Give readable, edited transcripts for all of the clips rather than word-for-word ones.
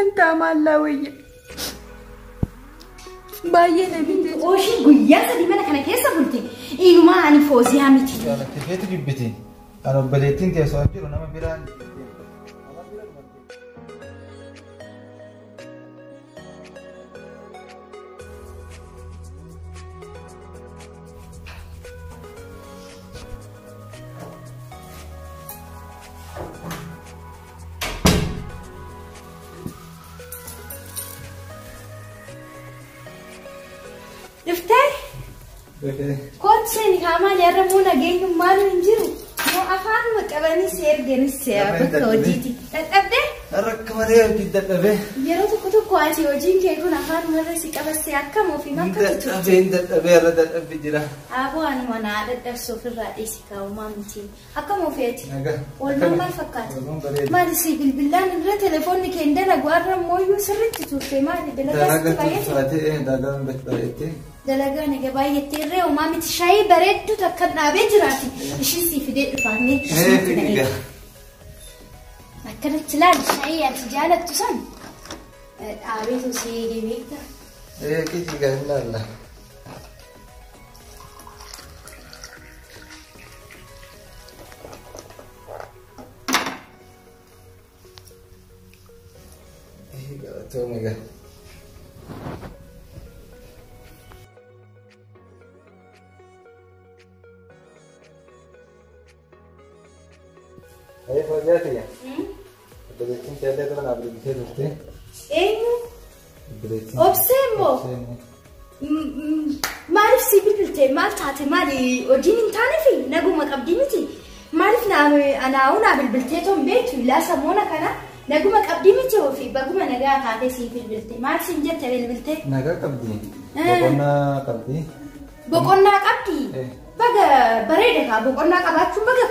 Akkaman ta'a maallaa wayya. Baay'ee na bitee. Ooshiin guyyaa sadii mana kana keessa bulte. Inumaa ani fooziyaa miti. Jaalatti feetu jibbiti. Kan obboleettiin teessoo jiru nama biraan. Dhuftee? Kootu seeni kaa maali har'a moo nageenyummaan hin jiru? Moo afaanuma qabanii si erganis bakka hojiiti. Dadhabdee? Har'a akka malee hojii dadhabee. Yeroo tokko tokko ati hojiin kee kun afaanumarra si qabassee akkam ofii makkatu turte. Dadhabee dadhabee irra dadhabbi jira. Aboo anuma naa dadhabsu ofirraa dhiisi kaa'umaa miti. Akkam ofeeti? Nagaa. Oolmaan maal fakkaata? Oolmaan bareeda. Maali si bilbilaan irra telefoonni kee hin dalagu har'a mooyyuu sirriitti turte maali dalagaa sitti Dalagaa baay'ate? turfaatee dalagaan bareeddee. Dalagaan egaa baay'attee irree homaa miti shaayii bareedduu takka dhaabee jiraati. Ishii sii fidee dhufaamee Ee fiigaa. Akkanatti ilaali shaayii ati jaalattu san dhaabeetu si eegee beektaa? Ee kijigaa hin laalla. Ee galatoom egaa. Ee fooziyaa tiyya. Obboleettiin teellee dura naaf bilbiltee turte. Eenyu? Obboleettiin. Obsee immoo? Obseen. Maaliif si bilbilte? Maal taate? Maali hojiin hin taanefi naguma qabdii miti? Maaliif anaa'uu naa bilbiltee too hin beektu? Ilaa samoona kana naguma qabdii miti ofii baguma nagaa taatee si bilbilte. Maal siin jette bilbiltee? Nagaa qabdi. Boqonnaa qabdi. Boqonnaa qabdi? Eh. Baga bareeda kaa boqonnaa qabaachuun baga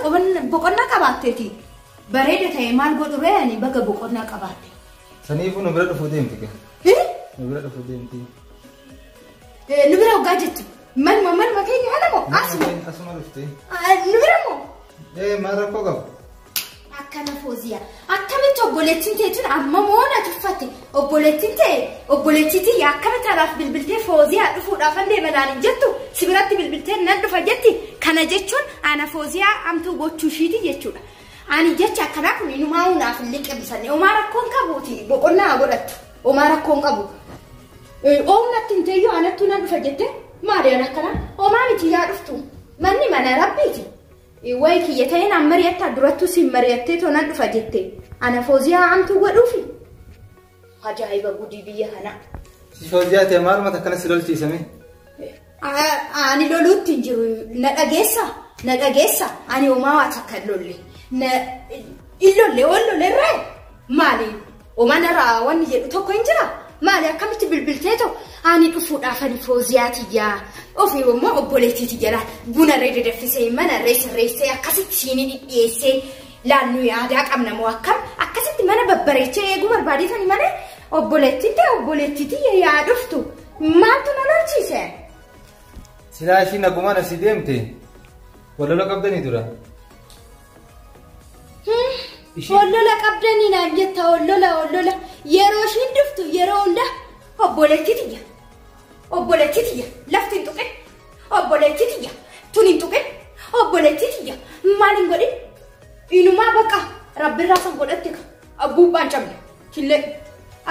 boqonnaa qabaatteeti. Bareeda ta'e maal godhu ree ani baga boqonnaa qabaatte. Saniifuu nu bira dhufuu deemti gaa. Eh? Nu bira dhufuu deemti. Nu bira hoggaa jettu. Manuma manuma keenya kana moo? Asuma. Asuma dhufti. Nu bira moo? Ee maal rakkoo qabu? Akkana fooziyaa. Akkamitti obboleettiin teetuun amma moo na tuffatte? Obboleettiin tee obboleettii tiyya akkamitti anaaf bilbiltee fooziyaa dhufuudhaaf an deema naan hin jettu? Si biratti bilbiltee nan dhufa jetti. Kana jechuun ana fooziyaa amtuu gochuu ishiiti jechuudha. Ani jecha akkanaa kun inumaa naaf hin liqimsanne. Homaa rakkoon qabuuti boqonnaa godhattu. Homaa rakkoon qabu. Oomnatti hin teeyyuu anattuu nan dhufa jette maali an akkana? Homaa miti yaa dhuftu. Manni mana rabbiiti. Wayi kiyya ta'een an mari'attaa durattuu siin mari'attee too nan dhufa jette. Ana fooziyaa amtuu godhuufi. Ajaa'iba gudii biyya kanaa. Si fooziyaa ta'e maaluma akkana si lolchiisame? Ani loluutti hin jiru. Na dhageessa? Na dhageessa? Ani homaa waa takka hin lolle. Hin lolle ol lolle irree? Maali? Homaa narraa wanni jedhu tokko hin jira? Maali akkamitti bilbiltee too ani dhufuudhaaf ani fooziyaa tiyyaa ofii immoo obboleettii tiyya buna irree dadaffisee mana irree sirreessee akkasitti siinii dhidhiyeessee laannu aadaa qabna moo akkam akkasitti mana babbareechee eeguu barbaadeetani malee obboleettiin ta'e obboleettii tiyya yaa dhuftu maaltu na lolchiise? Silaa ishii nagumaan asii deemte. Wal lola qabdanii dura. Ollola qabdanii naan jetta ollola ollola yeroo ishiin dhuftu yeroo hunda obboleettii tiyya obboleettii tiyya lafti hin tuqin obboleettii tiyya tun hin tuqin obboleettii tiyya maal hin godhin inumaa bakka rabbirraa san godhatte ka buuphaan cabne killee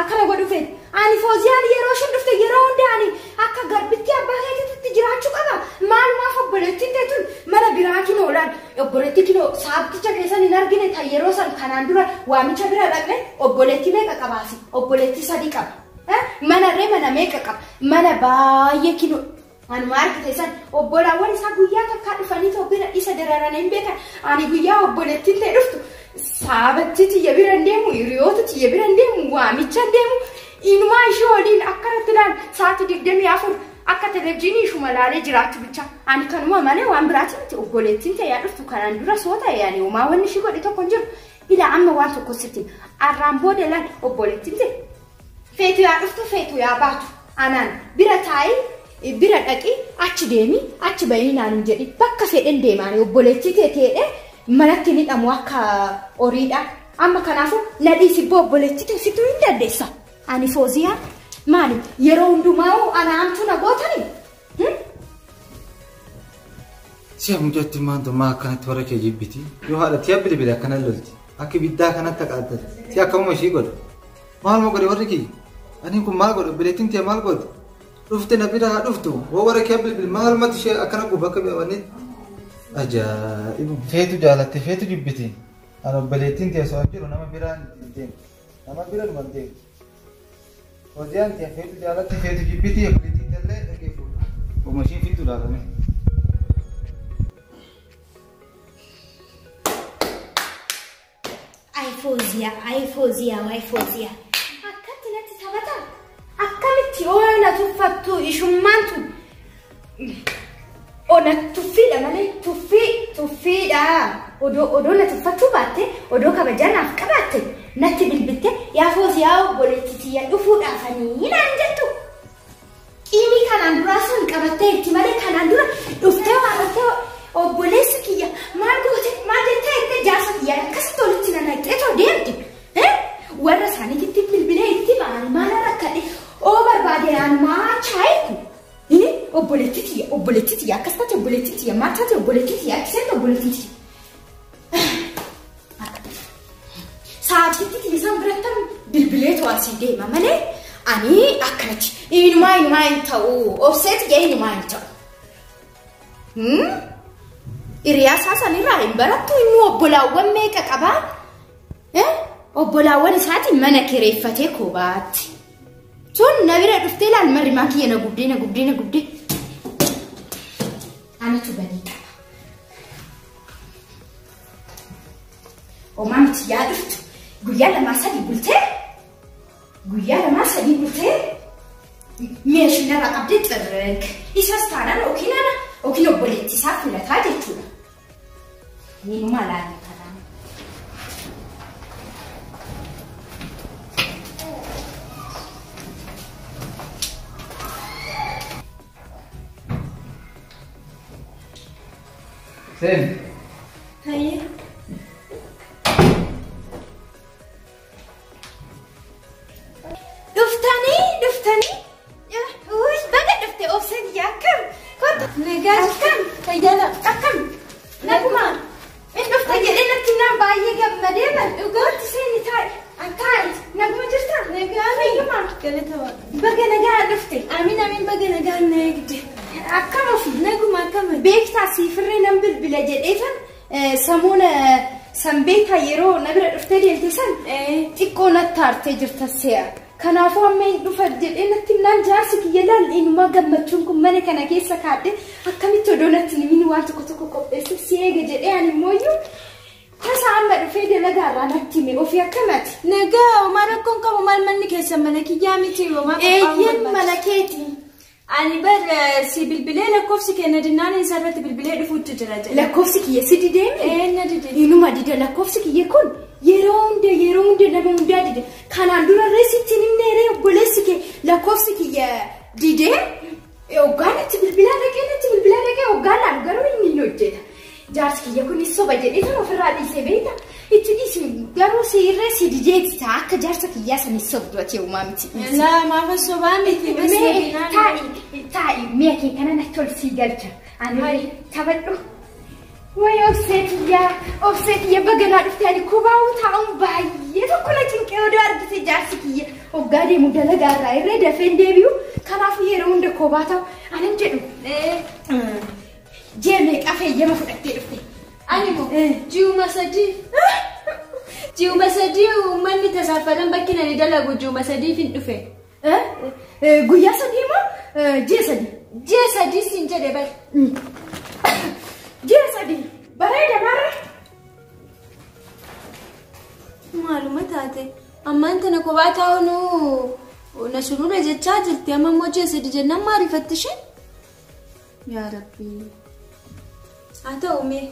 akkana godhu feete ani fooziyaan yeroo ishiin dhufte yeroo hunda ani akka garbitti abbaa keetitti jiraachuu qaba maalumaaf obboleettiin teetun mana biraa kinoo laal obboleettii kinoo saabticha keessan hin argine tan yeroo san kanaan dura waamicha bira dhaqne obboleettii meeqa qabaasi obboleettii sadii qaba mana ree mana meeqa qaba mana baay'ee kinoo anuma argite san obbolaawwan isaa guyyaa takkaa dhufanii too bira isa dararanii hin beekan ani guyyaa obboleettiin ta'e dhuftu saabatti tiyya bira hin deemu hiriyoota tiyya bira hin deemu waamicha hin deemu inumaa ishee waliin akkanatti ilaal sa'aatii 24 akka televezyiinii ishuma laalee jiraachuu bicha ani kanuma malee waan biraati miti obboleettiin ta'e yaa dhuftu kanaan dura soo ta'e ani homaa wanni ishii godhe tokko hin jiru ila amma waan tokko sitti arraan booda laal obboleettiin ta'e feetu yaa dhuftu feetu yaa baatu anaan bira taa'ee bira dhaqi achi deemi achi bahii naan hin jedhi bakka fedhen deemaani obboleettii ta'e ta'edhe manatti ni dhamu akka horiidha. Amma kanaafuu na dhiisi obboleettii teessituu hin dandeessa. Ani Fooziyaa maali yeroo hundumaa ana hamtuu na gootani? Si mucatti maantu maa akkanatti warra kee jibbiti? Yoo haadha tiya bilbila akkana lolti. Akka ibiddaa kanatti aqaaddate. Si akkamuma ishii godha. Maaluma godhe warri kee? Ani kun maal godhe? Obboleettiin tiya maal godhe? Dhufte na bira haa dhuftu. Hoo warra kee bilbil maalumatti ishee akkana guba akka wanni. Ajaa'iba! Feetu jaalatte feetu jibbiti. Ani obboleettiin tiya osoo jiru nama biraan hin deemu. Nama bira dhuma hin deemu. Fooziyaan tiya feetu jaalatte feetu jibbiti obboleettiin tallee dhageeffu. Oma isheen fittu laalame. Ay Fooziyaa, ay Fooziyaa, ay Fooziyaa. Akkatti natti taphata. Akkamitti ona tuffattu ishummaantu. Ona tuffiidha malee tuffii tuffiidha. Odoo na tuffachuu baatte odoo kabajaa naaf qabaatte natti bilbilte yaa Fooziyaa obboleettii tiyya dhufuudhaafanii naan jettu. Qiimii kanaan duraa sun qabattee itti malee kanaan dura dhuftee waarrattee obboleessi kiyya maal goote maal jettee jettee jaarsa kiyya akkasitti walitti na naqxee too deemte. Warra isaaniitti bilbilee itti ba'an maal rakkadhe oo barbaade naan maa chaayiku. Obboleettii tiyya obboleettii tiyya akkas taate obboleettii tiyya maal taate obboleettii tiyya akkas taate obboleettii tiyya. Sa'aatiitti tiyya isaan birattan bilbilee too asii deema malee ani akkanatti inumaa inumaa hin ta'u obsee tiyya inumaa hin ta'u. Hiriyaa isaa sanirraa hin barattu inni obbolaawwan meeqa qabaa? Obbolaawwan isaatiin mana kireeffatee kophaatti. Tun na bira dhuftee ilaal marrimaa kiyya na gubdee na gubdee na gubdee. Anatu badii qaba. Homaa miti yaa dhuftu guyyaa lamaa sadii bultee guyyaa lamaa sadii bultee meeshaa qabdee xirreg. Isas taanaan yookiin ana yookiin obboleettii isaa filataa jechuudha. Inuma laalla kanaan. Seen. Hayya. Dhuftanii dhuftanii. Uy, baga dhufte obseen akkam? Kottu. Nagaa Akkam? Fayyaadha. Akkam? Naguma. Inni dhufte jedhee natti naan baay'ee gammadee bara. Dhugaatti seeni taa'i. Taa'i. Naguma jirtaa? Nagaa Fayyuma. Galata waaqa. Baga nagaa dhufte. Amiin amiin baga nagaa na eegde. Akkam ofii? Naguma akkam? Beektaa siifirree nan bilbila jedheefan samuuna sanbeekaa yeroo na bira dhuftee deemte san xiqqoo natti aartee jirta se'a. Kanaafuu amma hin dhufa jedhee natti naan jaarsi kiyya laal inumaa gammachuun kun mana kana keessa kaadhe akkamitti odoo natti himin waan tokko tokko qopheesse si eega jedhee ani immoo tasa amma dhufee dalagaarraa natti hime ofii akkamati. Nagaa homaa rakkoon qabu maal manni keessan mana kiyyaa miti homaa qophaa'uun Eeyyeen barbaachisa. mana keeti. Ani bar si bilbilee lakkoofsi kee dinnaan isarratti bilbilee dhufuutti jira jedhe. Lakkoofsi kiyya si dideemi? Ee na dide. Inuma dida lakkoofsi kiyya kun yeroo hunda nama hundaa dide. Kanaan dura reessitti hin himneeree obboleessi kee lakkoofsi kiyya didee hoggaan itti bilbilaa dhaqee natti bilbilaa dhaqee hoggaan laalu garuu inni hin hojjeta. Jaarsi kiyya kunis soba jedhee tan ofirraa dhiisee beekta. Itti dhiisi garuu si irree si dideeti ta'a akka jaarsa kiyyaa sanis sobdu ati uumaa miti. Laa maafa sobaa miti bas Mee dinnaan. taa'i taa'i mi'a kee kana natti ol sii galcha. Ani taphadhu. Way obsee tiyya baganaa dhufte ani kubaa'uu taa'uun baay'ee tokko na cinqee odoo argite jaarsi kiyya hoggaa deemu dalagaarraa irree dafeen deebi'u kanaafuu yeroo hunda kophaa ta'u anan jedhu ji'a meeqa feeyyama fudhattee dhufte. Ani moo ji'uma sadii. Ji'uma sadii uummanni tasaafalan bakki nani dalagu ji'uma sadiif hin dhufe. Guyyaa sadii moo ji'a sadii? Ji'a sadii siin jedhe bar. Ji'a sadii bareeda maarree. Maaluma taate ammaan tana kophaa taa'uun na surura jechaa jirti amma immoo ji'a sadii jennaan maariifatti isheen? Yaa Rabbi. Haa ta'u mee.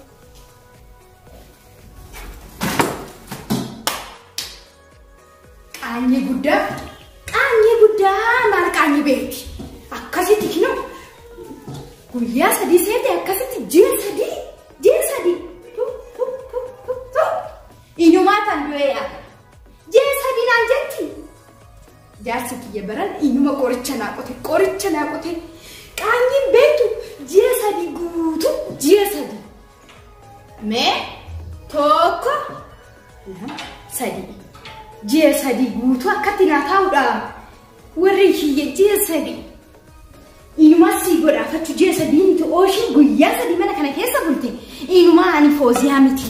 Qaanyii guddaa qaanyii guddaa maal qaanyii beekti akkasitti kinoo guyyaa sadii seete akkasitti ji'a sadii inumaa tan du'eera. Jaarsi kiyya baran iyyuma qoricha naa qote qoricha naa qote qaanyiin beektu ji'a 3 guutuu ji'a 3 mee 1 2 3 ji'a 3 guutuu akkatti naa taa'uudha warri kiyya ji'a 3 iyyuma si godhaafachuu ji'a 3 miti ooshii guyyaa 3 mana kana keessa bulte iyyuma ani fooziyaa miti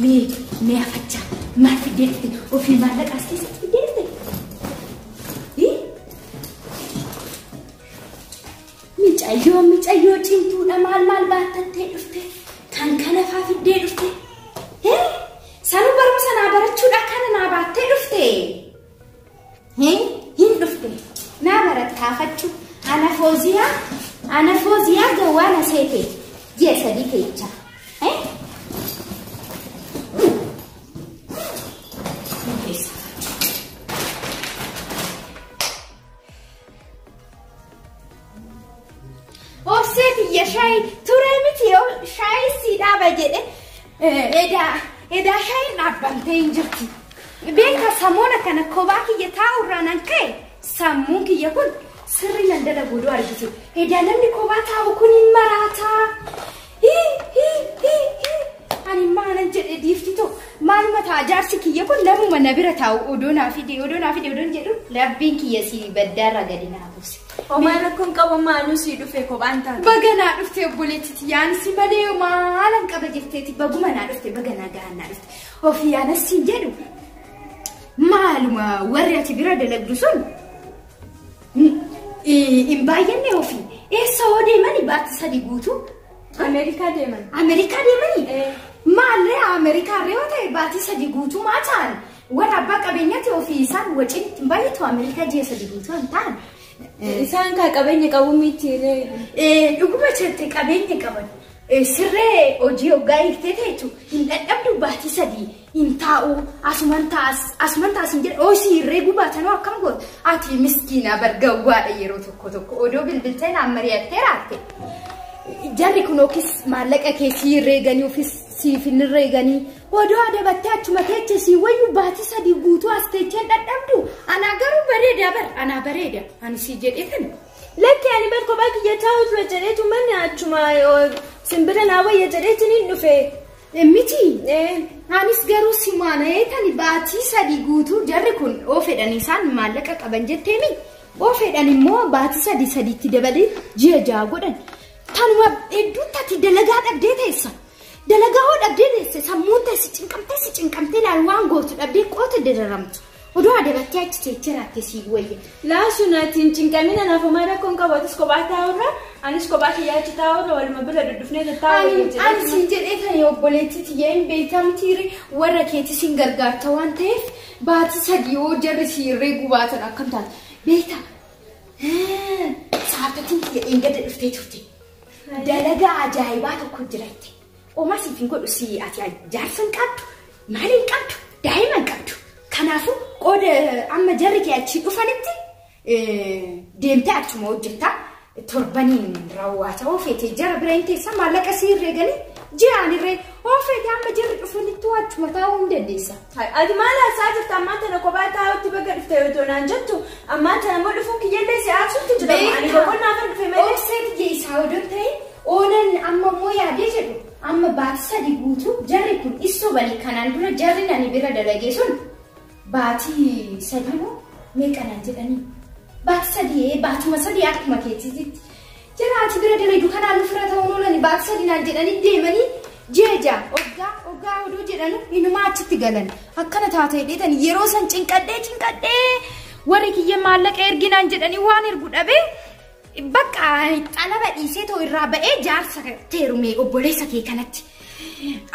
mee mee afachaa maal fiddee dhufte ofii maallaqa as keessatti fiddee dhufte micayyoo micayyoo cimtuudha maal maal baattattee dhufte kan kana faa fiddee dhufte sanuu barumsa naa barachuudha kana naa baattee dhufte hin dhufte naa barattaafachuu ana fooziyaa gawwaa na seete ji'a 3 keessa Obseeti ya shaayii turee miti shaayii sii dhaaba jedhe edaa shaayiin dhaabbamtee hin jirti. Beeka samoona kana kophaa kiyya taa'urraa nan ka'e sammuun kiyya kun sirri nan dalagu odoo argite. Edaa namni kophaa taa'u kun hin maraataa. Ani maalan jedhe diifti ta'u maaluma ta'a jaarsi kiyya kun namuma na bira taa'u odoo naa fide odoo naa fide odoon jedhu rabbiin kiyya si baddaarraa gadi naa buuse. Homaa rakkoon qabu maaluu sii dhufe kophaan taate. Baga naa dhufte obboleettiti yaansi malee maalan qaba jetteeti baguma naa dhufte baga naa gahaan naa dhufte. Ofii yaanas siin jedhu maaluma warri ati bira dalagdu sun hin baay'anne ofii eessa hoo deemani baatti 3 guutuu. Ameerikaa deeman. Ameerikaa deemani? Maallee Ameerikaa yoo ta'e baatii 3 guutuu maa ta'an warra abbaa qabeenyaati ofii isaan wajjin hin baay'atu Ameerikaa ji'a 3 guutuu hin ta'an. Isaan kaa qabeenya qabu miti. Dhuguma jette qabeenya qaban. Sirree hojii hoggaa hiiktee teechu hin dadhabdu baatii 3 hin taa'u asuman taas hin jedhe oosii hirree gubaatanoo akkam gootu ati miskiina bargawwaadha yeroo tokko tokko odoo bilbiltee naan mari'attee raatte. Jarri kun ookis maallaqa kee sii herreeganii ofis siif hin herreeganii odoo adabattee achuma teeche sii wayyu baatii 3 guutuu as teechee hin dadhabdu anaa garuu bareeda bar anaa bareeda ani sii jedhee kana. Lakki ani bar kophaa kiyya taa'u ture jedheetu manni achuma simbira naa wayya jedheetiin hin dhufe. Miti anis garuu simaana'ee tani baatii 3 guutuu jarri kun oo fedhan isaan maallaqa qaban jetteemi oo fedhan immoo baatii 3 3tti dabalee ji'a 6 godhan. Tanuma hedduutti ati dalagaa dhabdee teessa. Dalagaa hoo dhabdee teesse sammuun teessi cinqamtee si cinqamtee laal waan gootu dhabdee qoota dararamtu. Odoo adabattee achi teechee raatte sii wayya. Laasuun ati hin cinqamina naaf homaa rakkoon qabu atis kophaa taa'urra anis kophaa kiyya achi taa'urra waluma bira duddufnee tattaa'u. Ani siin jedhee tani obboleettii tiyya hin beekamtiire warra keetii siin gargaarta waan ta'eef baatii 3 yoo jarri si irree gubaatan akkam taate beektaa saaftatiin kiyya eengada dhuftee turte. Dalagaa ajaa'ibaa tokko jiratte. Omaa siif hin godhu si ati jaarsa hin qabdu, maal hin qabdu, daa'ima hin qabdu. Kanaafuu qooda amma jarri kee achii dhufanitti deemtee achuma hojjettaa torbaniin raawwata oofeete jara bira hin teessa maallaqa sii herreeganii ji'aan irree oofeete amma jarri dhufanitti achuma taa'uu hin dandeessa. Ati maal haasaa jirta ammaan tana kophaa taa'utti baga dhufte yoo naan jettu ammaan tana immoo dhufuun kiyyallee si aarsutti jira. Ani boqonnaa kan dhufe malee. Obseeti jeesaa odoo ta'e oolan amma immoo yaadee jedhu amma baatii 3 guutuu jarri kun isoo banii kanaan dura jarri nani bira dalagee sun baatii 3 moo meeqa naan jedhanii baatii 3 baatuma 3 akkuma keetiitti jara ati bira dalagdu kanaan nu fira ta'uun oolani baatii 3 naan jedhanii deemanii ji'a 6 hoggaa odoo jedhanu inumaa achitti galan akkana taatee dheetan yeroo san cinqadhee warri kiyya maallaqa erginaan jedhanii waan ergu dhabee bakka xalaba dhiisee ta'u irraa ba'ee jaarsa teerume obboleessa kee kanatti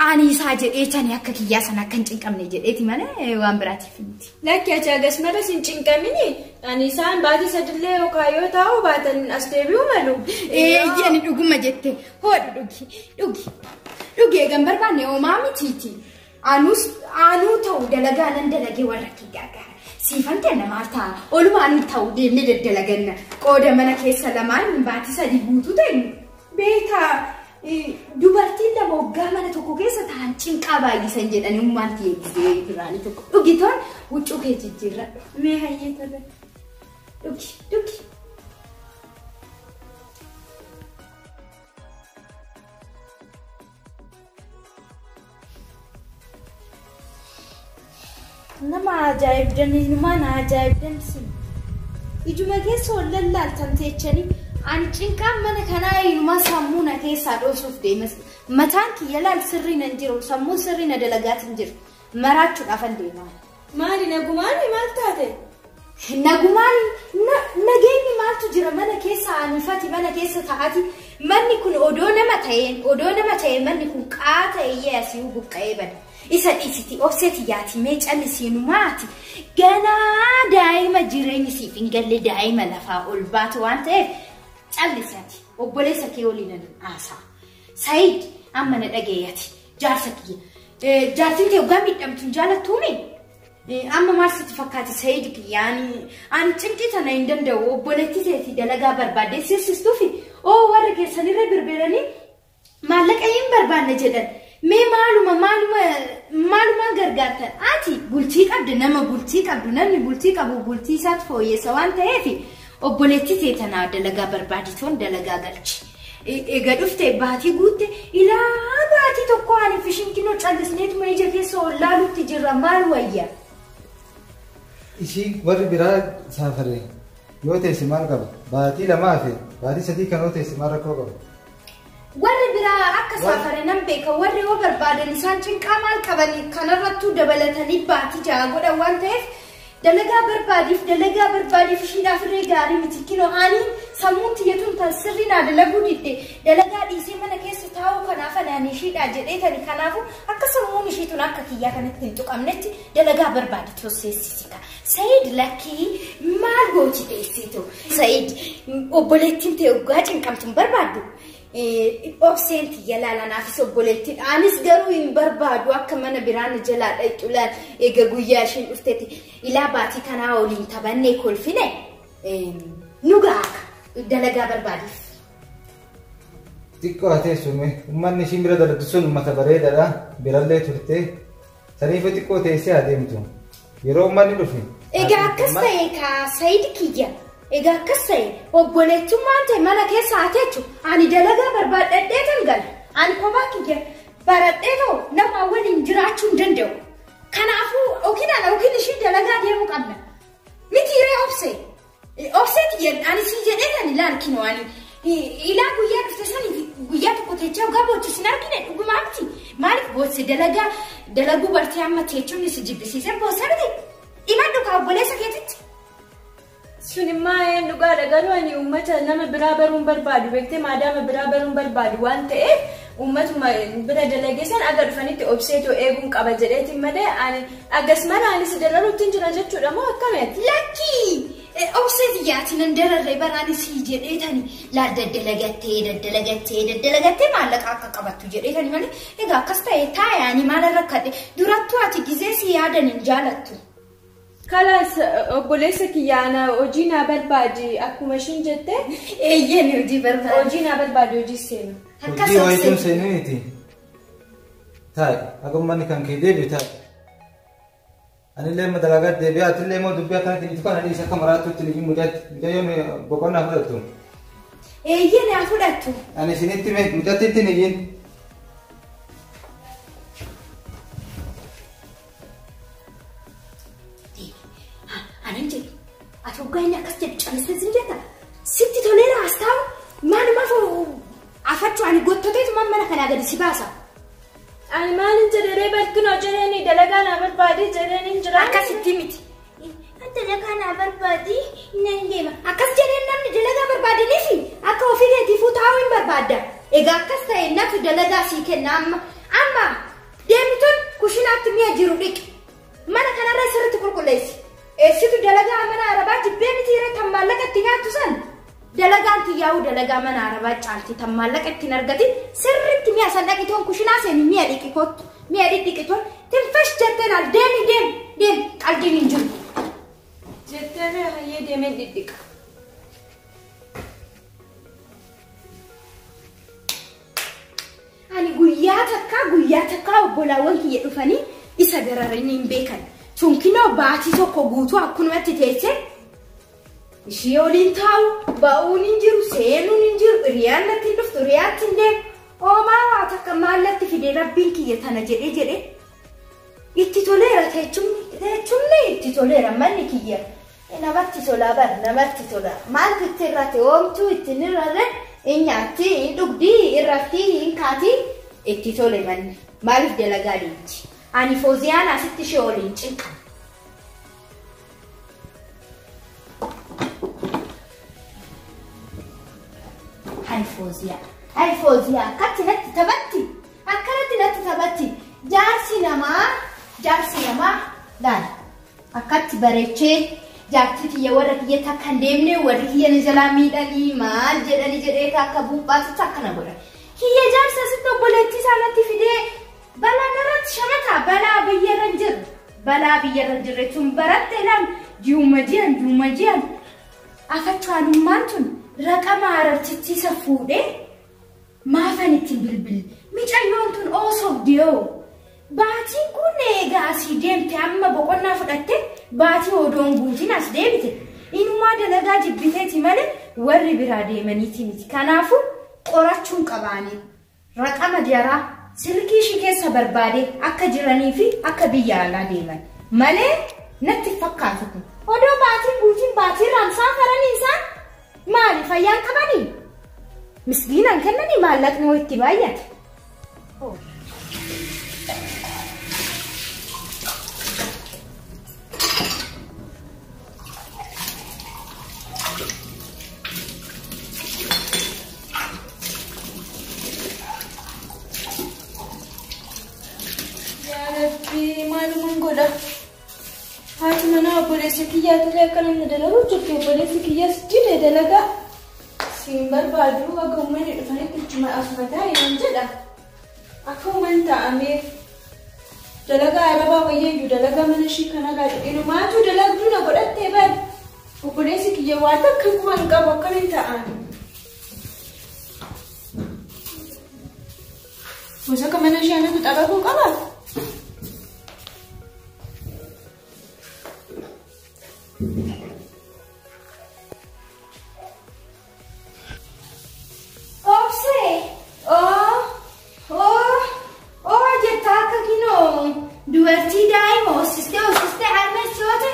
ani isaa jedhee tani akka kiyyaa sana akka hin cinqamne jedheeti malee waan biraatiif miti. Lakki ati agas malas hin cinqamini ani isaan baatii 3 yookaan yoo taa'u baatan as deebi'u malu. Eeyyani dhuguma jette hoodhu dhugi dhugi dhugi eegan barbaanne homaa mitiiti. Anuu ta'u dalagaa nan dalagee warra kee gargaara. Siifan kenna maal ta'a olumaan ta'u deemnee daddalaganna qooda mana keessa lamaan baatii 3 guutuu ta'e beekaa Dubartiin lama waggaa mana tokko keessa ta'an cinqaa baay'isan jedhanii ummaan tiyeessee duraanii tokko. Dhugitoon huccuu kee jijjiirradhu. Mee hayyee tole. Dhugi dhugi. Nama ajaa'ibdan inumaan ajaa'ibdan sin. Ijuma keessa ol lallaaltan teechanii ani cinqaan mana kanaa inumaa sammuu na keessaa dhoosuuf deemas. Mataan kiyya laal sirrii nan jiru sammuun sirrii na dalagaatiin jiru. Maraachuudhaafan deemaa. Maali nagumaan maal taate? Nagumaan nageenyi maaltu jira mana keessa anifati mana keessa taa'ati manni kun odoo nama ta'een manni kun qaa ta'ee asii buqqa'ee bada. Isa dhiisiti obseeti yaati mee callisiinu maati ganaa daa'ima jireenyi siif hin galle daa'ima lafaa ol baatu waan ta'eef callisiati obboleessa kee waliin nan haasa'a. Saayid amma na dhageeyati jaarsa kiyya jaartiin kee waggaa miidhamtu hin jaalattuumi? Amma maal sitti fakkaate Saayid kiyyaani ani cinqii tana hin danda'u obboleettii teetii dalagaa barbaadde sirsistuufi oo warra keessanirra birbiranii maallaqa hin barbaanne jedhan. Mee maaluma gargaartan ati bultii qabdu nama bultii qabdu namni bultii qabu bultii isaatti fooyyessa waan ta'eef obboleettii tee tanaa dalagaa barbaaditoon dalagaa galchi. Egaa dhufte baatii guutte ilaa baatii tokko ani fishinkinoo callisneetuma ija keessa ol laalutti jirra maal wayya? Ishii warri biraa saafare yoo teesse maal qaba? Baatii lamaa fi baatii sadii kan yoo teesse maal rakkoo qaba? Warri biraa akka saafare nan beeka warri yoo barbaadan isaan cinqaa maal qabanii kanarrattuu dabalatanii baatii ja'a godhan waan ta'eef dalagaa barbaadiif ishiidhaaf irree gaarii miti kinoo ani sammuun tiyyatuun tan sirrii naa dalaguu didde dalagaa dhiisee mana keessa taa'uu kanaaf anaan ishiidhaa jedhee tani kanaafu akka sammuun ishiituun akka kiyyaa kanatti hin tuqamnetti dalagaa barbaadi tosseessisika. Saayid lakkii maal gooti dheessitu? Saayid obboleettiin ta'e waggaa cinqamtu hin barbaaddu. Obseen tiyya laalanaafis obboleettiin anis garuu hin barbaadu akka mana biraan jalaa dhaqxu laal eega guyyaa isheen dhuftetti ilaa baatii kanaa waliin taphannee kolfine nu gaaka dalagaa barbaadiif. Xiqqoo haa teessume uummanni ishiin bira dalagdu sun uummata bareedaadha birallee turte saniifuu xiqqoo teessee haa deemtu yeroo uummanni dhufe. Egaa akkas ta'e kaa Saayid kiyya. Egaa akkas ta'e obboleettummaan ta'e mana keessa haa teechu ani dalagaa barbaadhadhee tan gala ani kophaa kiyya baradhee ta'u nama waliin jiraachuu hin danda'u. Kanaafuu yookiin ana yookiin ishii dalagaa deemuu qabna. Miti hiree obsee obsee kiyya ani sii jedhee tan ilaal kinoo ani ilaa guyyaa dhufte sani guyyaa tokko teechaa dhugaa boochis hin argine dhugumaa miti maaliif boosse dalagaa dalaguu bartee amma teechuun si jibbisiisee boossa miti dhimadhu kaa obboleessa keetitti. Sunimmaa dhugaadha garuu ani uummata nama biraa baruun barbaadu beektee maadaama biraa baruun barbaadu waan ta'eef uummatuma bira dalagee san aga dhufanitti obseetoo eeguun qaba jedheetiin malee ani akkas mala ani si dararuutti hin jira jechuudha moo akkamitti? Lakkii obseeti yaati nan dararree baraan si jedheetani laal daddalagattee maallaqa akka qabattu jedheetani malee egaa akkas ta'e taayaani maal rakkadhe durattuu ati gizee si yaadan hin jaalattu. Kalaas obboleessa kiyya ana hojii naa barbaadi akkuma ishiin jette. Eeyyeen hojii barbaadi. Hojii naa barbaadi hojii seenu. Hojii wayiituun seenuuniti. Taa'i akka uummanni kan kee deebi'u taa'i. Anillee amma dalagaa deebi'aa atillee immoo dubbii akkanatti hin tuqan adiis akka maraattuutti ni mucatti mucayyoon boqonnaa fudhattu. Eeyyeen haa fudhattu. Ani isinitti mee mucattiitti ni yin. Anan jedhu ati waggaa inni akkas jedhu callisee sin jetta sitti toleera as taa'u maalumaaf afachuu ani gottoteetu mana kanaa gadi si baasa. Ani maalin jedhee barkinoo jedheeni dalagaa naa barbaadee jedheen hin jira. Akkasitti miti. Dalagaa naa barbaadee nan deema. Akkas jedheen namni dalagaa barbaadaniifi akka ofii keetiifuu taa'uu hin barbaadda. Egaa akkas ta'e natu dalagaa sii kenna amma amma deemtuun kushinaatti mi'a jiru dhiqi. Mana kanarra sirriitti qulqulleessi. Eessitu dalagaa mana arabaa jibbee miti irra tan maallaqa itti nyaattu san dalagaan tiyyaa'uu dalagaa mana arabaa caalti tan maallaqa ittiin argatin sirriitti mi'a san dhaqitoon kushinaa seeni mi'a dhiqi kottu mi'a dhidhiqitoon tinfash jetteen al deemi deemi deemi qaldiin hin jiru. Jettee hayyee deemeen dhidhiqa. guyyaa takkaa obbolaawwan kiyya dhufanii isa dararanii hin beekan. Tunkinoo baatii tokko guutuu akkanumatti teessee ishee waliin taa'u ba'uun hin jiru seenuun hin jiru hiriyaan natti hin dhuftu hiriyaatti hin deemu. Oomaa waa takka maallatti fidee rabbiin kiyya tana jedhee jedhee itti toleera teechumni itti toleera manni kiyya. Namatti tola bar namatti tola maaltu itti irratti oomtuu itti irrarre hin nyaatti hin dhugdii hin raftii hin kaatii itti tole manni maaliif dalagaa deemti ani Fooziyaan asitti ishee waliin cinqama. Hai Fooziyaa hai Fooziyaa akkatti natti taphatti akkanatti natti taphatti jaarsi namaa laala akkatti bareechee. Jaartii tiyya warra kiyya takka hin deemne warri kiyya ni jalaa miidhanii maal jedhanii jedhee akka buuphaatitti akkana godha. Kiyya jaarsa asitti obboleettii isaanitti fidee balaa narratti shamata balaa biyyarra hin jirre balaa biyyarra hin jirre tun baratte laal ji'uma ji'an ji'uma ji'an afachaanummaan tun raqama arabtichisa fuudhee maafan ittiin bilbili micayyoon tun osoo dee'oo. Baatiin kun egaa asii deemte amma boqonnaa fudhatte baatii odoon guutiin as deebite. Inumaa dalagaa jibbiteeti malee warri biraa deemaniiti miti. Kanaafuu qorachuun qabaanii raqama jaraa silkii ishii keessa barbaade akka jiranii fi akka biyya alaa deeman malee natti fakkaatu kun. Odoo baatiin guutiin baatii raamsaa faranii isaan maali fayyaan qabanii? Misgiinaan kennanii maallaqni hoo itti baay'ate. Haati manaa obboleessa kiyyaa illee akka namni dalagu jirti obboleessi kiyyaas dide dalagaa siin barbaadu akka uummanni dhufanitti ittuma asuma taa'e jedha. Akka uummanni taa'ameef dalagaa arabaa wayyeeyyuu dalagaa mana ishii kanarraa inumaatu dalagduu na godhattee bari obboleessi kiyya waan takka kuma hin qabu akkamiin taa'an. Gosa mana ishee anatu xabaquu qaba. Obsee, oh, jetta akka kinoo dubartii daa'ima hoosistee hoosistee harma ishoote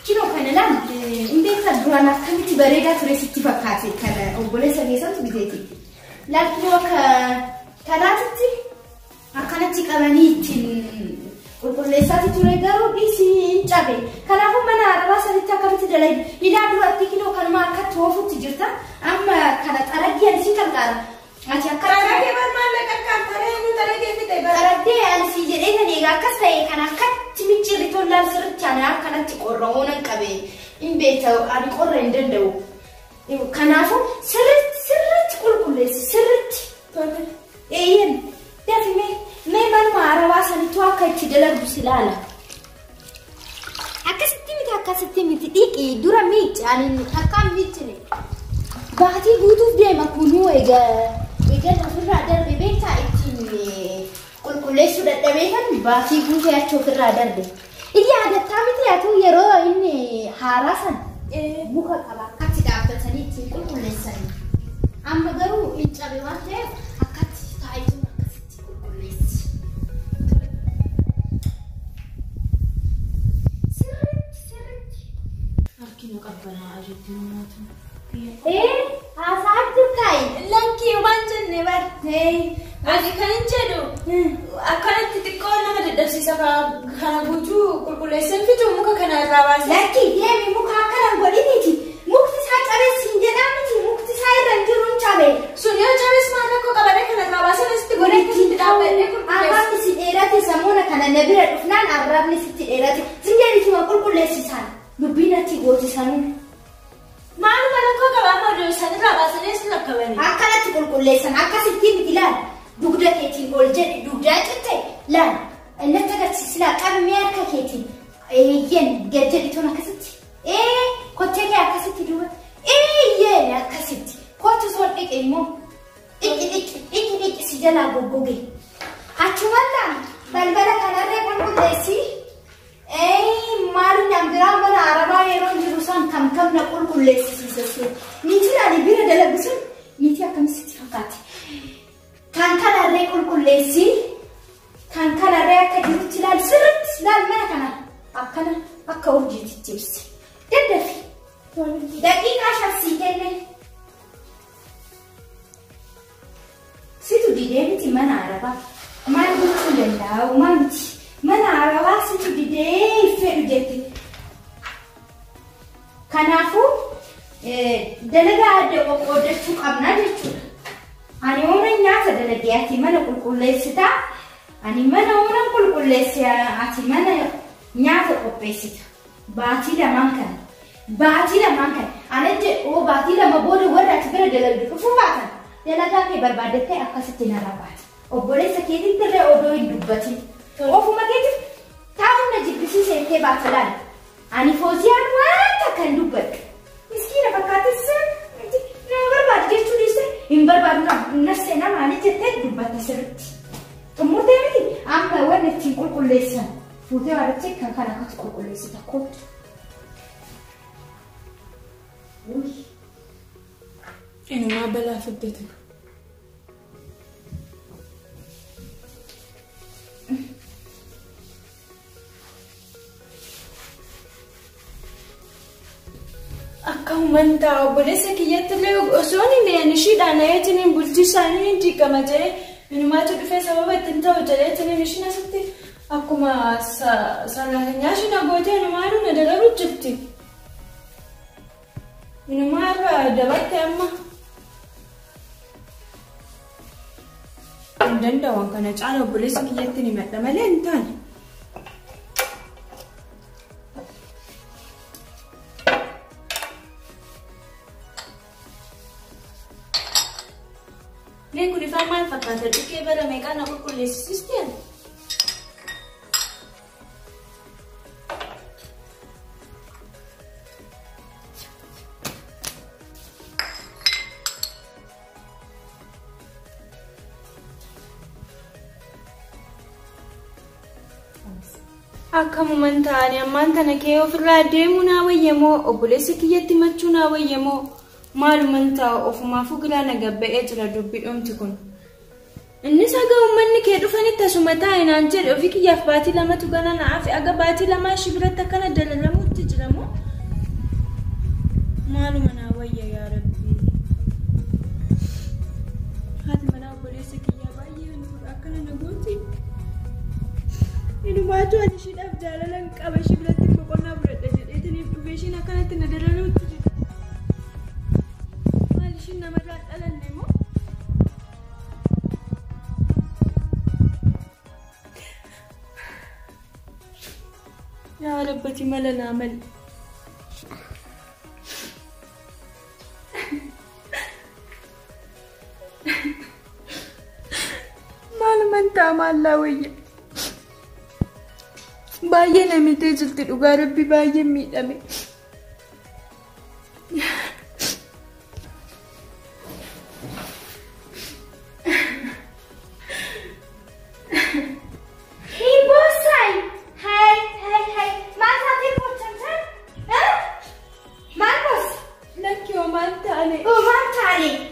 kinoo kana lama hin beektan duraan akkamitti bareedaa ture sitti fakkaate kana obboleessa keessatti biteeti. Laal kinoo akka kanaatitti akkanatti qabanii ittiin qulqulleessaati ture garuu dhiisii hin cabe. Kanaafuu mana arabaa sanitti akkamitti dalagi ilaa duratti kinoo kanuma akkatti oofutti jirta amma kana xaraggee ani si qarqaara. Ati akka Xaraggee bar maallaqa qarqaaree nu xaraggee fite bar. Xaraggee ani si jedhee kan egaa akkas ta'e kan akkatti micciirri tollaan sirriitti ani akkanatti qorra'uu nan qabe hin beekta ani qorra hin danda'u. Kanaafuu sirriitti sirriitti qulqulleessi sirriitti. Eeyyeen dafi mee manuma arabaa sanittuu akka itti dalagdu si ilaala. Akkasitti miti dhiqi dura miicci ani takkaan miiccine. Baatii guutuuf deema kunuu egaa egaa ofirraa darbe beektaa ittiin qulqulleessuu dadhabee kan baatii guutee achi ofirraa darbe. Iyya adattaa miti haa ta'u yeroo inni haaraa sana muka qaba akkatti dhaabbatanii ittiin qulqulleessan. Amma garuu hin cabe waan ta'eef akkatti taa'ee akkasitti qulqulleessi. Sirriitti sirriitti. Harki nu qabbanaa'aa jirti namoota. Haasaa jirtaayi. Lakkii waan jenne bar. Ani kan hin jedhu akkanatti xiqqoo nama dadhabsiisa kana guutuu qulqulleessan fitu muka kana irraa baasee. Lakkii deemi muka akkanaan godhiniiti. Mukti isaa cabeessi hin jedhaa miti mukti isaa irra hin jiru hin cabe. Sun yoo cabees maal rakkoo qabadee kana irraa baasee asitti godhee akkasitti dhaabbadhee qulqulleessa. Arrabni si dheerate samuuna kana na bira dhufnaan arrabni sitti dheerate. Zingeetuma qulqulleessisan dubbiin ati gootisanuu. Maaluma rakkoo qaba amma oduu isaanirraa baasanii asitti lakkabanii. Akkanatti qulqulleessan akkasitti miti laal. Dugda keetiin ol jedhi dugdaa citte laal. Natti agarsiisi laa qabi mee harka keetiin. Eeyyeen gad jedhi toon akkasitti. Kottee kee akkasitti duuba. Eeyyeen akkasitti. Kottu soon dhiqe immoo. Dhiqi dhiqi dhiqi dhiqi si jalaa goggoge. Achuma qulqulleessisiisa sun. Niitiin ani bira dalagu sun niitii akkamisitti fakkaatti? Kan kanarree qulqulleessi, kan kanarree akka jirutti ilaali sirriitti ilaali mana kana akkana akka urjiitti ibsi. Daddafi. Daqiiqaa 5 sii kenne. Situ didee miti mana arabaa. Maal gochuu danda'u maal miti? Mana arabaa situ didee fedhu jette. Kanaafuu dalagaa adda qoqqoodachuu qabna jechuudha. Ani oonan nyaata dalagee ati mana qulqulleessitaa. Ani mana oonan qulqulleesse ati mana nyaata qopheessita. Baatii lamaan kana. Baatii lamaan kana. Ana jedhu baatii 2 booda warra ati bira dalagdu dhufuu baatan. Dalagaa kee barbaadattee akkasitti narraa baata. Obboleessa keetitti illee odoo hin dubbatin. Ofuma keetiif taa'uun na jibbisiisa jettee baata laala. Ani Fooziyaan waan takka hin dubbadhu. Miskiina fakkaate sirriitti nama barbaadu jechuu dhiiste hin barbaadu nafsee namaanii jettee dubbatta sirriitti. Xumurtee miti amma wanni ittiin qulqulleessan fuutee waadattee kan kana akkatti qulqulleessita kootu. Inumaa balaa fiddate. Akkanumaan ta'a obboleessa kiyyatti illee osoo inni ani ishiidhaan ayeetiin bultii isaanii hin diigama jedhee inumaatu dhufee sababa ittiin ta'u jedheetiin ishiin asitti akkuma saraatinyaa ishii nagootee inumaadhu na dalagu jirti. Inumaa irraa dabatte amma. Hin danda'u kana caala obboleessa kiyyatti ni madda malee hin taane. Mee kun ifaan maal fakkaata? Dhukkee bara meeqaa na qulqulleessisiisteen? Akkamumaan ta'anii ammaan tana kee ofirraa deemuu naa wayyamoo obboleessa kiyyatti machuu naa wayyamoo maalumaan ta'a ofumaafuu gilaana gabba'ee jira dubbi dhumti kun. Innis haga uummanni kee dhufanitti asuma taa'e naan jedhe ofii kiyyaaf baatii 2tu gana na'aaf aga baatii 2 ishii biratti akkana dalalamuutti jira moo maaluma naa wayya yaa Rabbi. Haati manaa obboleessa kiyyaa baay'ee hantuudha akkana na gooti. Inumaatu ani ishiidhaaf jaalala hin qaba ishii biratti boqonnaa fudhadha jedheetiniif dhufee ishiin akkanatti na dalaluutti jira. Maal ishiin namarraa dhalanne moo? Yaa Rabbati mala naa mali. Maalumaan ta'a maallaa wayya. Baay'ee namitee jirti dhugaa Rabbi baay'ee miidhame.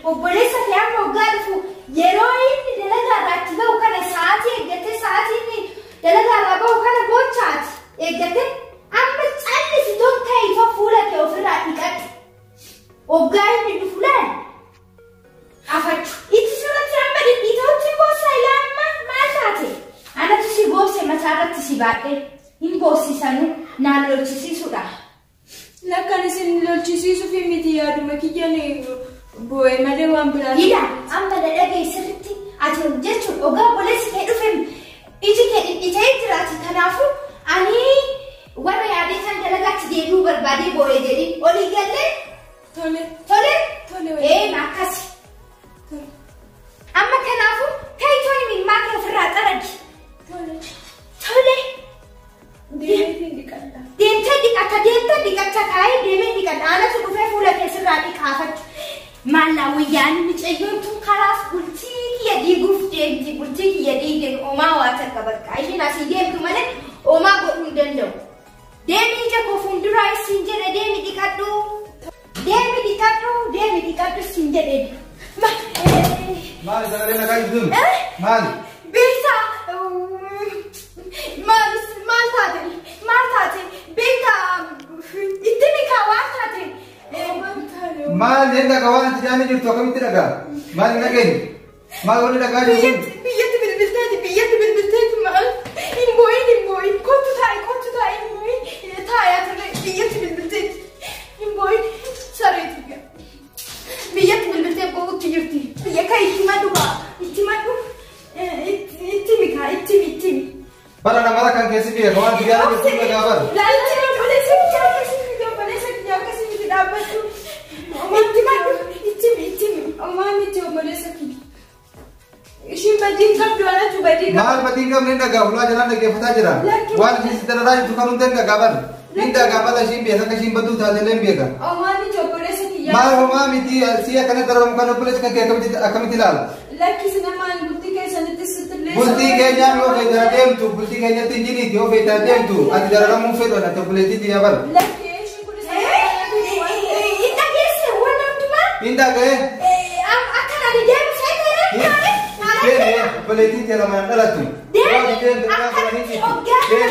Obboleessa kee amma waggaa dhufu yeroo inni dalagaa irraa achi bahu kana sa'aatii eeggattee sa'aatii inni dalagaa irraa bahu kana gochaati eeggattee amma callisitoo ta'itoo fuula kee ofirraa dhiqadhu. Waggaa inni dhufu laal afachu. Itti sirratti amma dhidhiitootti boossa ilaa maal taate? Anatu si goose mataa irratti si baadhee hin boossisanuu naan lolchisiisuudha. Lakkaan isin lolchisiisuuf miti yaaduma kiyyaan boo'ee malee waan biraa. Ila amma na dhaga'i sirriitti ati jechuun ogaa obboleessi kee dhufe iji kee dhidhiitee jiraati kanaafuu ani warra yaadee kan dalagaatti deebi'uu barbaadee boo'ee jedhi olii gallee. Tole. Tole. Tole. Ee akkasi. Amma kanaafuu taayitoon imimmaa kee ofirraa xaragi. Tole. Tole. Deemtee dhiqadha. Deemtee dhiqatta deemtee dhiqacha kaayee deemee dhiqadha anatu dhufee fuula kee sirraa dhiqaafachuu. Maallaa wayyaan mucayyoon tun karaas bultii kiyya diiguuf deemti bultii kiyya diigeen oomaa waa takka bakka ishiin asii deemtu malee oomaa godhuu hin danda'u. Deemi ija koo fuulduraa isiin jedhe deemi dhiqadhu. siin jedhee. Maali sagalee nagaa jirtu? Maali? Beektaa maal maal taate maal taate beektaa itti mikaa waan taate. Maal hin dhagaa waan ati jaanii jirtu akkamitti dhagaa? Maal hin dhageenye? Maal wanni dhagaa jirtu? Biyyatti bilbilteeti biyyatti bilbilteeti maal hin boo'in hin boo'in kottu taa'i kottu taa'i hin boo'in taayaa turre biyyatti bilbilteeti hin boo'in sareetu biyyatti bilbiltee boo'utti jirti biyya kan itti maddu kaa itti maddu itti mikaa itti itti. Bara namara kan keessi biyya waan ati jaanii jirtu dhagaa bara. Laalchi obboleessa kiyya akkasii miti obboleessa kiyya akkasii miti dhaabbadhu. Itti maddu itti itti. Homaa miti obboleessa kiyya. Ishiin badii hin qabdu anatu badii qaba. Maal badii hin qabne hin dhagaa ulaa jalaan dhaggeeffataa jira. Waan isheen si dararaa jirtu kan hunda hin dhagaa bara. Hin dhagaa bala ishiin beeka akka ishiin badduu taate illee hin beeka. Homaa miti obboleessa kiyya. Maal homaa miti si akkana dararamu kan obboleessi kan kee akkamitti ilaala? Lakkisi namaan bultii keessanitti sitti illee. Bultii keenyaan yoo feetaa deemtu bultii keenyatti hin jiniiti yoo feetaa deemtu ati dararamuu fedhu ati obboleettiitti yaa bara. Lakki ishiin kunis. Hin dhageesse waan hundumaa. Hin dhaga'e. Akka ani deemu seeteera. Deemi obboleettiin tee lamaan dhalattu. Deemi akkanatti hoggaa sooni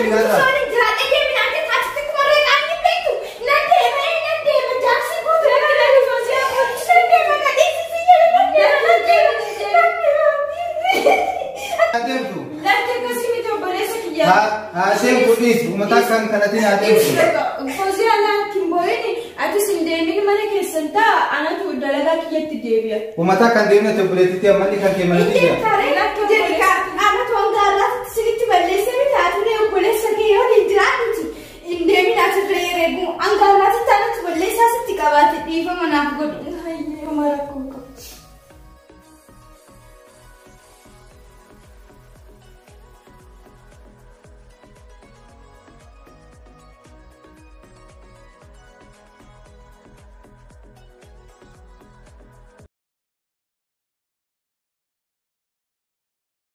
jiraadhe deemi naan jette achitti kumarree qaanii beektu. Nan deema nan deema jaarsi guutuu nan deema nan deema na dhiisisi jedhe nan deema nan deema nan deema. Deemtu. Lakki akkasii miti obboleessa kiyya. Haa deemtu dhiisi uummata kan kanatiin haa deemtu. Fooziyaa lakki hin boo'in atis hin deemin mana keessan ta'a anatu dalagaa kiyyatti deebi'a. Uummata kan deemne obboleettiitti ammalli kan kee manatti jira. Anatu hanga har'aatti sinitti balleessee miti ati obboleessa kee yoo hin jiraannuti hin deemin ati reegu hanga har'aatti anatu balleessaa sitti qabaate dhiifama naaf godhu.